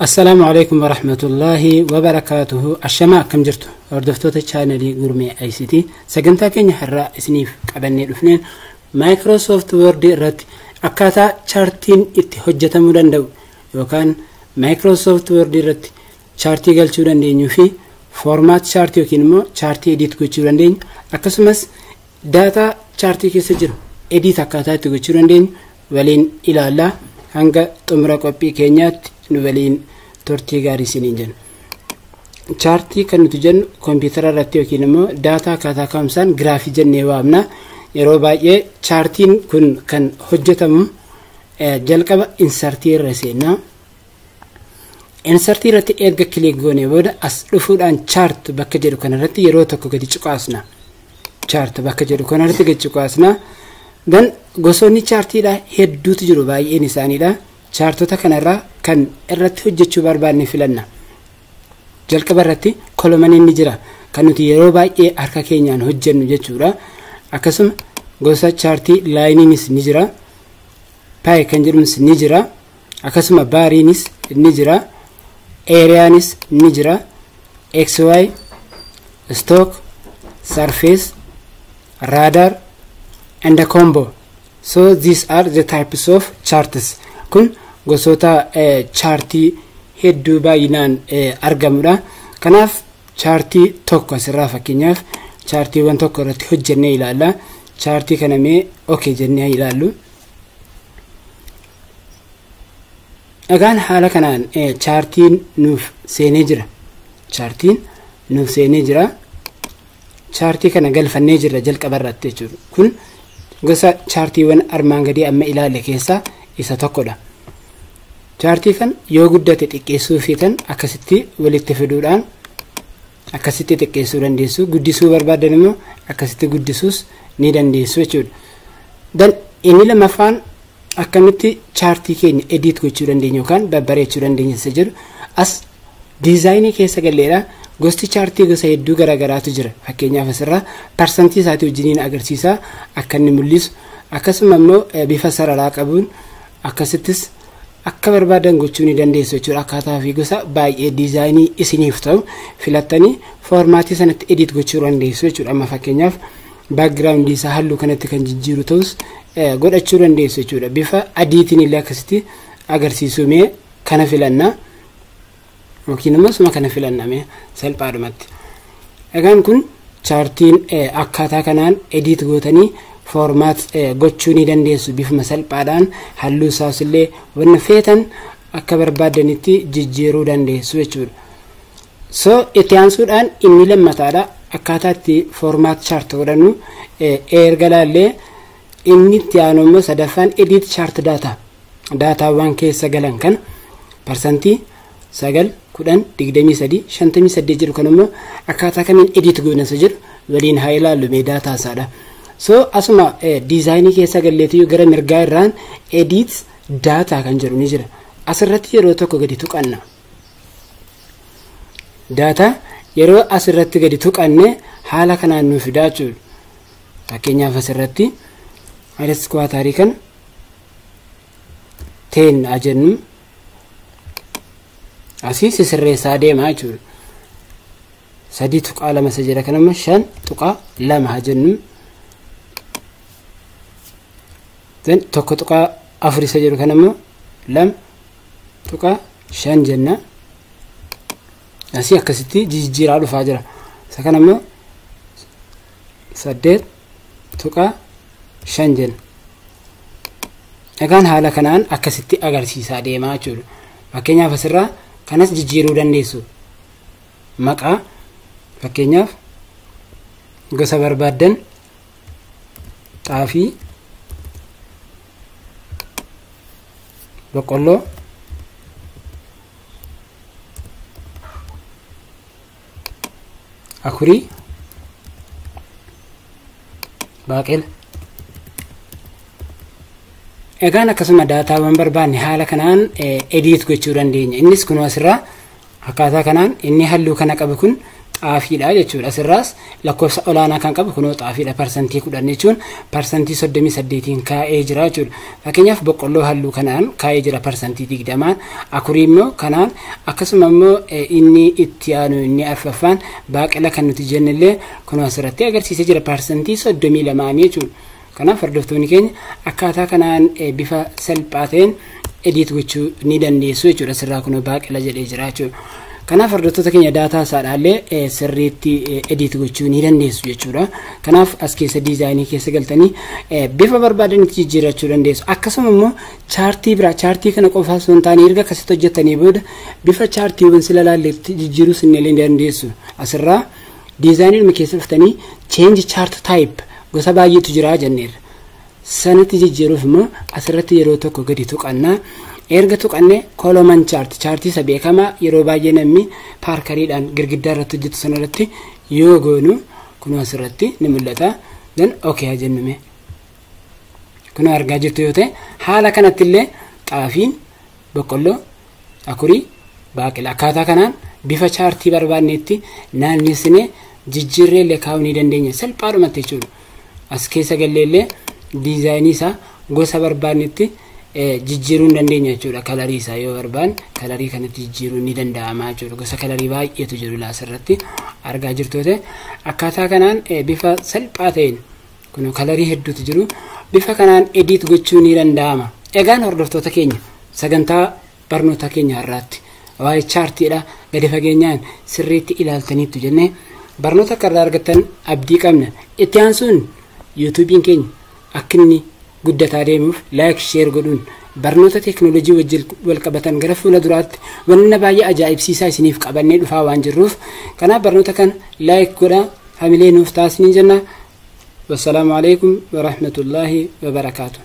Assalaamu alaikum warahmatullaahi wabarakaatuhu. Ashamaa, akkam jirtu hordoftoota chaanalii Gurmee ICT? Sagantaa keenya har'aa isiniif qabannee dhufneen Microsoft Word irratti akkaataa chaartiin itti hojjetamuu danda'u yookaan Microsoft Word irratti chaartii galchuu dandeenyuu fi format chaartii yookiin immoo chaartii edit gochuu dandeenyu, akkasumas daataa chaartii keessa jiru edit akkaataa itti gochuu dandeenyu waliin ilaallaa. Hanga xumura qophii keenyaatti nu waliin turtii gaarii isiniin jenna. Chaartii kan nuti jennu koompitara irratti yookiin immoo daataa akkaataa ka'umsaan giraafii jennee waamna. Yeroo baay'ee chaartiin kun kan hojjetamu jalqaba insertii irra seenna. Insertii irratti erga click goonee booda as dhufuudhaan chart bakka jedhu kanarratti yeroo tokko gadi cuqaasna. Chart bakka jedhu kanarratti gadi cuqaasna. Dan gosoonni chaartiidha hedduutu jiru, baay'een isaaniidha. Chaartota kanarraa kan irratti hojjechuu barbaanne filanna. Jalqaba irratti columniin ni jira, kan nuti yeroo baay'ee harka keenyaan hojjennu jechuudha. Akkasuma gosa chaartii lineiinis ni jira. Pie kan jedhunis ni jira. Akkasuma bariinis ni jira. Areaanis ni jira. XY, stock, surface, radar and a combo. So these are the types of charts. Kun gosoota chaartii hedduu baay'inaan argamudha. Kanaaf chaartii tokko asirraa, fakkeenyaaf chaartiiwwan tokko irratti hojjennee ilaalla. Chaartii kana mee okay jennee ilaallu. Egaan haala kanaan chaartiin nuuf seenee jira. Chaartiin nuuf seenee jira. Chaartii kana galfannee jirra jalqaba irratti jechuudha. Kun gosa chaartiiwwan armaan gadii amma ilaalle keessaa isa tokkodha. Chaartii kan yoo guddate xiqqeessuu feetan akkasitti walitti fiduudhaan akkasitti xiqqeessuu dandeessu. Guddisuu barbaadan immoo akkasitti guddisuus ni dandeessu jechuudha. Dan inni lammaffaan akkamitti chaartii keenya edit gochuu dandeenya yookaan babbareechuu dandeenya isa jedhu as designii keessa galleedha. Gosti chaartii gosa hedduu garaagaraatu jira. Fakkeenyaaf asirraa parsantii isaatii wajjiniin agarsiisa akka inni mul'isu, akkasuma immoo bifa sararaa qabuun akkasittis akka barbaadan gochuu ni dandeessu jechuudha. Akkaataa fi gosa baay'ee designii isiniif ta'u filattanii formatii sanatti edit gochuu dandeessu jechuudha. Amma fakkeenyaaf backgroundii isaa halluu kanatti kan jijjiiru ta'us godhachuu dandeessu jechuudha. Bifa adiitiin illee akkasitti agarsiisuu mee kana filanna yookiin immoo suma kana filanna mee salphaadhumatti. Egaan kun chaartiin akkaataa kanaan edit gootanii format gochuu ni dandeessu. Bifuma salphaadhaan halluu isaas illee wanna feetan akka barbaadanitti jijjiiruu dandeessu jechuudha. So itti aansuudhaan inni lammataadha, akkaataa itti format chart godhannu erga laallee, inni itti aanu immoo sadaffaan edit chart data, daataawwan keessa galan kana parsantii 9, 10, 23, 58 jedhu kan immoo akkaataa kamiin edit goona isa jedhu waliin haa ilaallu mee daataa isaadha. So asuma designii keessa galleetu gara mirgaa irraan edit data kan jedhu ni jira. Asirratti yeroo tokko gadi tuqanna. Daataa yeroo asirratti gadi tuqanne haala kanaan nuuf fidaa jechuudha. Fakkeenyaaf asirratti highest quarterii kana 10 haa jennu, asii sisirreessaa deemaa jechuudha. 3.2 isa jedha kana immoo 5.2 haa jennu. Then 1.4 isa jedhu kana immoo 2.5 jenna. Asii akkasitti jijjiiraa dhufaa jira. Isa kana immoo 8.5 jenna. Egaan haala kanaan akkasitti agarsiisaa deemaa jechuudha. Fakkeenyaaf asirraa kanas jijjiiruu dandeessu. Maqaa fakkeenyaaf gosa barbaaddan, xaafii, boqqolloo, akurii, baaqela. Egaan akkasuma daataawwan barbaanne haala kanaan edit gochuu dandeenya. Innis kun asirraa akkaataa kanaan inni halluu kana qabu kun Xaafiidha jechuudha. Asirraas lakkoofsa olaanaa kan qabu kunoo xaafiidha. 10% jechuun 38% kaa'ee jira jechuudha. Fakkeenyaaf boqqolloo halluu kanaan kaa'ee jira 20%, akurii immoo kanaan, akkasuma immoo inni itti aanu inni arfaffaan baaqela kan nuti jennellee kunoo asirratti agarsiisee jira 32% jechuudha. Kanaaf hordoftoonni keenya akkaataa kanaan bifa salphaa ta'een edit gochuu ni dandeessu jechuudha. Asirraa kunoo baaqela jedhee jira jechuudha. Kanaaf hordoftoota keenya daataa isaadhaallee sirriitti edit gochuu ni dandeessu jechuudha. Kanaaf as keessa diizaayinii keessa galtanii bifa barbaadanitti jijjiirrachuu dandeessu. Akkasuma immoo chaartii biraa, chaartii kana qofaa osoo hin taane, erga akkasitti hojjettanii booda bifa chaartiiwwan sila laalletti jijjiiruus illee ni dandeessu. Asirraa diizaayinii keessa dhuftanii change chart type gosa baay'eetu jira jenneerra. Sanatti jijjiiruuf immoo asirratti yeroo tokko gadi tuqannaa. Erga tuqanne column chart, chaartii isa beekamaa yeroo baay'ee namni paarkariidhaan girgiddaa irratti hojjetu sanarratti yoo goonu kunoo asirratti ni mul'ata. Then okay haa jennume. Kunoo argaa jirtu yoo ta'e haala kanatti illee xaafiin, boqqolloo, akurii, baaqela akkaataa kanaan bifa chaartii barbaannetti naannessinee jijjiirree illee kaa'uu ni dandeenya salphaadhumatti jechuudha. As keessa gallee illee diizaayinii isaa gosa barbaannetti jijjiiruu ni dandeenya jechuudha. Kalarii isaa yoo barbaanne kalarii kanatti jijjiiruun ni danda'ama jechuudha. Gosa kalarii baay'eetu jiru asirratti argaa jirtu ta'e akkaataa kanaan bifa salphaa ta'een kun kalarii hedduutu jiru, bifa kanaan edit gochuu ni danda'ama. Egaan hordoftoota keenya, sagantaa barnoota keenya har'aatti waa'ee chaartiidha gadi fageenyaan sirriitti ilaaltaniittu jennee barnoota akka irraa argattan abdii qabna. Itti aansuun yuutuubiin keenya akka inni guddataa deemuuf like, share godhuun barnoota teeknooloojii wajjin wal qabatan gara fuula duraatti wanna baay'ee ajaa'ibsiisaa isiniif qabannee dhufaa waan jirruuf, kanaaf barnoota kana like godhaa hamilee nuuf taasisanii jenna. Wassalaamu alaikum warahmatullaahi wabarakaatu.